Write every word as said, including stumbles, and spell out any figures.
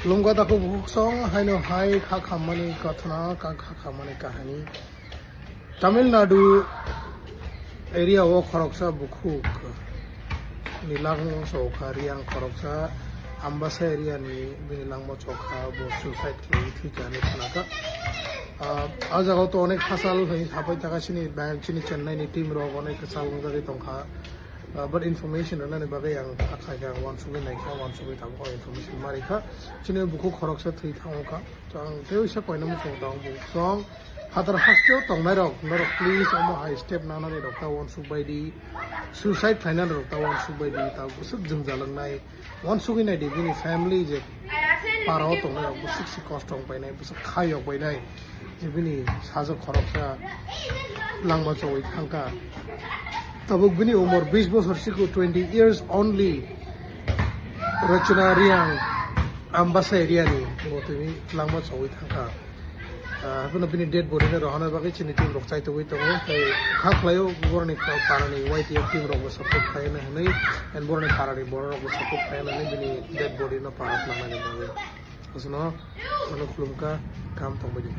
Lungga daku bukhuk song haino hai kha khammani kathana, kha kha khammani kahani. Tamil Nadu area o khoroksa bukhuk ni langma chokha, Riang khoroksa Ambasa area ni bini langma chokha, bo suicide khlaiwi thwikha hinwi khnakha. Ah, a jaga to onek hachal hai hapai taka chini bang, chini Chennai ni team rok onek hachal wngjagwi tongkha. Ah, but information rwnani bagwi ang kha khaikha, wansugwi naikha, wansugwi tabukha, information marikha. Chini bukhuk khoroksa thwi thangokha. So ang tei uisa koina muchung tong bukhuk song. Phatar hasteo tongnai rok, norok please omo hai step nanani rok ta wansuk bai di. Suicide khlainani rok ta wansuk bai di. Ta bwswk jwngjal wngnai. Wansugwi nai di bini family je para o tongnai rok bwswk si kosto wng painai, bwswk kha yok painai. Je bini sajwk khoroksa langma chowui thangkha. Tabuk bini umor bis bosor siku, twenty years only. Rachna Riang Ambasa area ni bo tini langma chowui thangkha. Ah, haphano bini dead body no rohorna bagwi chini team rok chaitugwi tongo. Tei kha khlaio boroni parani Y T F team rok bo support khlaina hinwi, and boroni parani borok rok bo support khlaina hinwi bini dead body no para twnangna bagwi. Aswkno, aswkno khulumkha, kaham tongbaidi.